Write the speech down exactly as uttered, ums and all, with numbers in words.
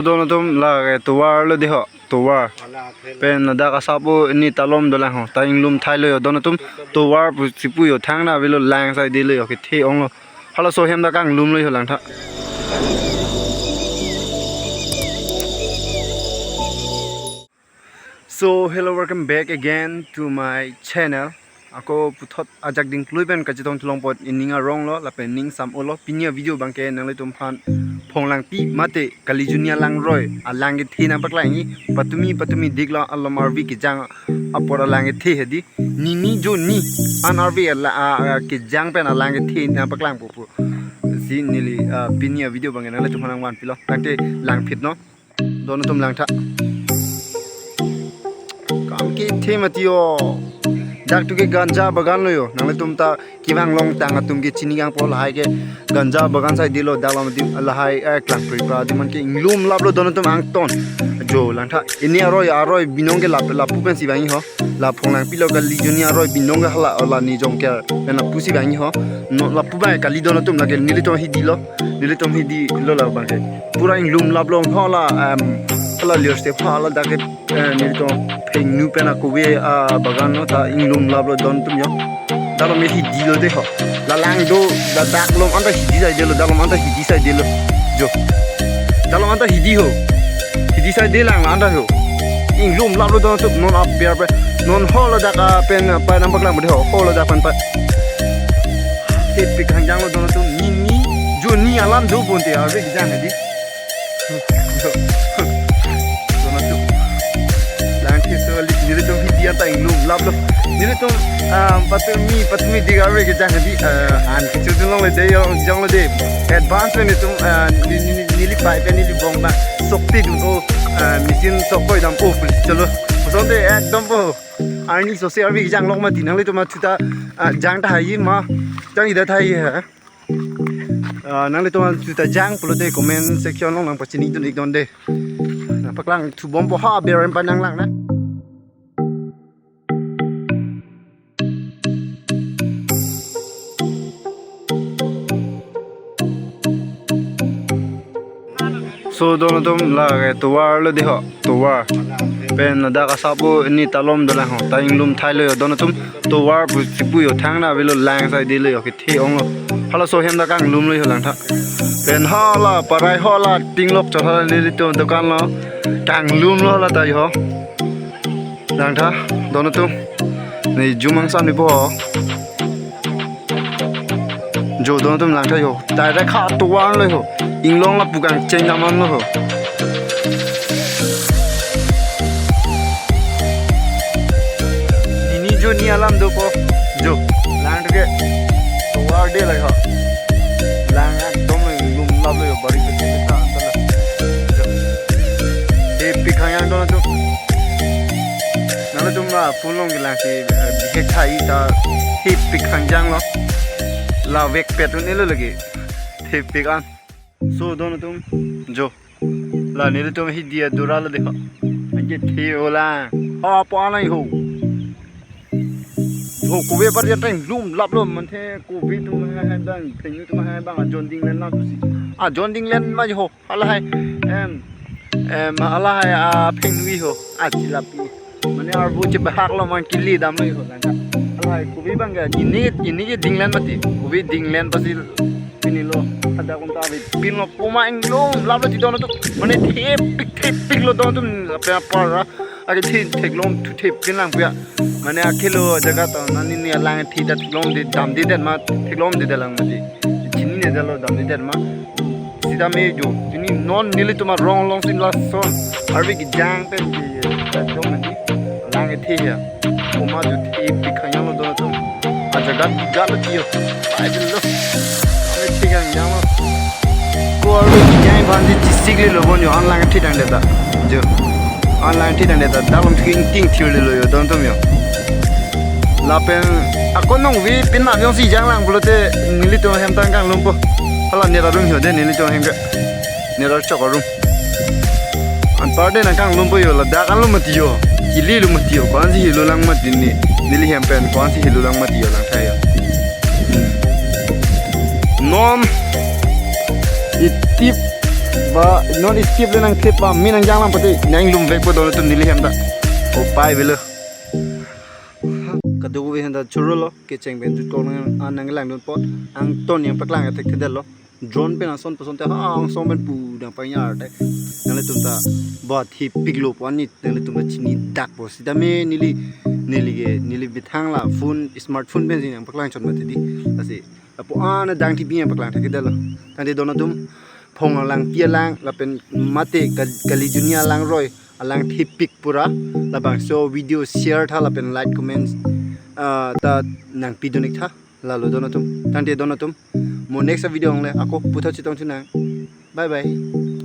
Don atum, la ke tovar lo dei ho, tovar. Pen ladak asap o, ne ta lom dolang ho, ta inglum thai lo jo. Don atum, tovar pusi pu jo, thangta avelo, lang side lo jo, kethe ong lo. Halaso ahem ta kanglum lo jo langtha. So hello, welcome back again to my channel. Ako puthot ajak dingklui pen kachetong thu longpon, ining arong lo lapen ning sam-o lo. Pini avideo abangke nanglitum aphan Phonglangpi mate Kalijuni alangroi alang kethe nangpaklangji. Patumi patumi dik lo, alom arve kejang apor alang kethe hedi. Nini jo ni an arve ala, a, a, kejang pen alang kethe nangpaklangpo pusi neli, a, pini avideo abangke nanglitum aphan nangvanpilo. Tangte langphit non. Don atum langtha. Kam kethe mati jo. Dak tu ke ganja bagan lo jo. Nanglitum ta kevang longtang atum ke chini kangpo, lahai ke ganja bagan side lo, dak along adim lahai, eh, Klangpripra adim an ke inglum laplo don atum angton. Jo langtha. Pini aroi, aroi binong ke lap, lapu pensi vangji ho. La Phonglangpi lo Kalijuni aroi binong ke hala, la Nijong ke pen lapusi vangji ho. Non lapu abang kali don atum, lake nelitum hidi lo. Nelitum hidi lo la abangke. Pura inglum laplo ho la, em, hala liyor step hala dak ke, eh, nelitum phengnu pen akove, ah, bagan lo, ta inglum laplo don atum jo. Dak along me hidi lo dei ho. La lang do, la dak along anta hidi side lo, dak along anta hidi side lo. Jo. Dak along anta hidi ho. Hidi side lang anta ho. Inglum laplo don atum, non aber pen. Non ho ladak, ah, pen, ah, pa nangpaklang bo dei ho. Ho ladak pen pa. Thepik hangjang lo don atum, nini jo ni alam do bonte arve kejang hedi. Don atum. Langthe so li, nelitum hidi anta inglum laplo. Nelitum, ah, patumi, patumi dik arve kejang hedi, ah, an kecho dun longle dei, jong, jong lo dei. Advance pen nelitum, ah, ni, ni, ni, neli pai pen neli bong na sokti dun o, ah, machine sok koi dam o police cholo. Kosonte ekdom po. Arni sose arve kejang lok mati, nanglitum achuta, ah, jang tahai ma, jang ida tahai ha. Ah, nanglitum achuta jang pulote comment section along nangpachini dun ik don dei. Nangpaklang thubompo ha, aber pen pa nanglang na. So don atum, la ke tovar lo dei ho, tovar. Pen ladak asap o, ne ta lom dolang ho, ta inglum thai lo jo don atum, tovar pusi pu jo, thangta avelo, lang side lo jo, kethe ong lo. Halaso ahem ta kanglum lo jo langtha. Pen hala parai hala tinglok chot hala nelitum dukan lo, kanglum lo hala ta jo. Langtha, don atum. Ne jumang san ni po. Jo don atum langtha jo. Direct ha tovar lo jo. Inglong lapu kangcheng dam an lo jo. Nini jo ni alam dopo. Jo. Lang tu ke. Tovar dei la jo. Lang ekdom inglum laplo jo. Bari ke ta antala. Jo. Thepik hangjang don atum. Nanglitum la phone along kelang si, eh, bihek thai ta thepik hangjang lo. La vekpet un-e lo lake. Thepik an. So don atum jo. La nelitum hidi adura lo dei ho. Anke the ola. Ha po anai ho. Ho kove apar jatang lum laplo manthe kove atum hai bang, phengnu atum hai bang, ajon dinglen na tusi. Ajon dinglen ma ho. Halahai, em, em, halahai aphengnu ho, achilapi. Mane arvo chebahak lo man kili dam lo ho langka. Halahai kove abangke, ini, ini ke dinglen mati. Kove dinglen pasi pini lo, ada konta ave. Pin lo poma inglum laplo ti don atum. Mane thepik, thepik lo don atum, apa, apa ra. Ake thi theklong thu thepin lang puya. Mane akhelo jaga to nani ni alang thi ta theklong de dam de den ma theklong de dalang mati. Chini ne dalo dam de den ma. Sita me jo. Chini non nelitum arong along si lason. Arve kejang pen ke ta jong mati. Lang thi ya. Koma jo thepik hangjang lo don atum. Ajaga galo tiyo. Pai lo. Ame thik hangjang lo. Ko arve kejang aphan si chisik le lo bon jo, an lang thi tang det ta. Jo. An lang thi tang det ta. Dak along thing ting thir le lo jo don atum jo. Lapen ako nong vi pin ma jongsi jang lang pulote nelitum ahem ta kanglumpo. Hala net arum jo de nelitum ahem ke. Net archok arum. Anpar de nangkanglumpo jo, ladak an lo mati jo. Kili lo mati jo. Ko-ansi helo lang mati ne. Neli hem pen ko-ansi helo lang mati jo langtha jo. Hmm. Non. Itip. Ba non skip le nangkep ba mi nangjang lang pati nang lum vek po don atum neli hem ta. Upai avelo. Kadokave hem ta choro lo kecheng pen jutkok nang an nanglang dun pot angton nangpaklang athek thedetlo. Drone pen ason pason te ha angsong pen pu nangpanyar te. Nanglitum ta ba thepik lo pu anit nanglitum ta chini dak po sitame neli neli ke neli bithang la phone smartphone pen si nangpaklang chot mati di. Lasi lapu an adang thepik nangpaklang thekthedetlo. Tangte don atum phong alang pi alang lapen mate ka- kali junia alang roi alang thepik pura labangso video share tha lapen like comments ah, ta nangpi dun ik tha lalo don atum. Tangte don atum mo next video angle ako puthot chetong thu nang. Bye bye.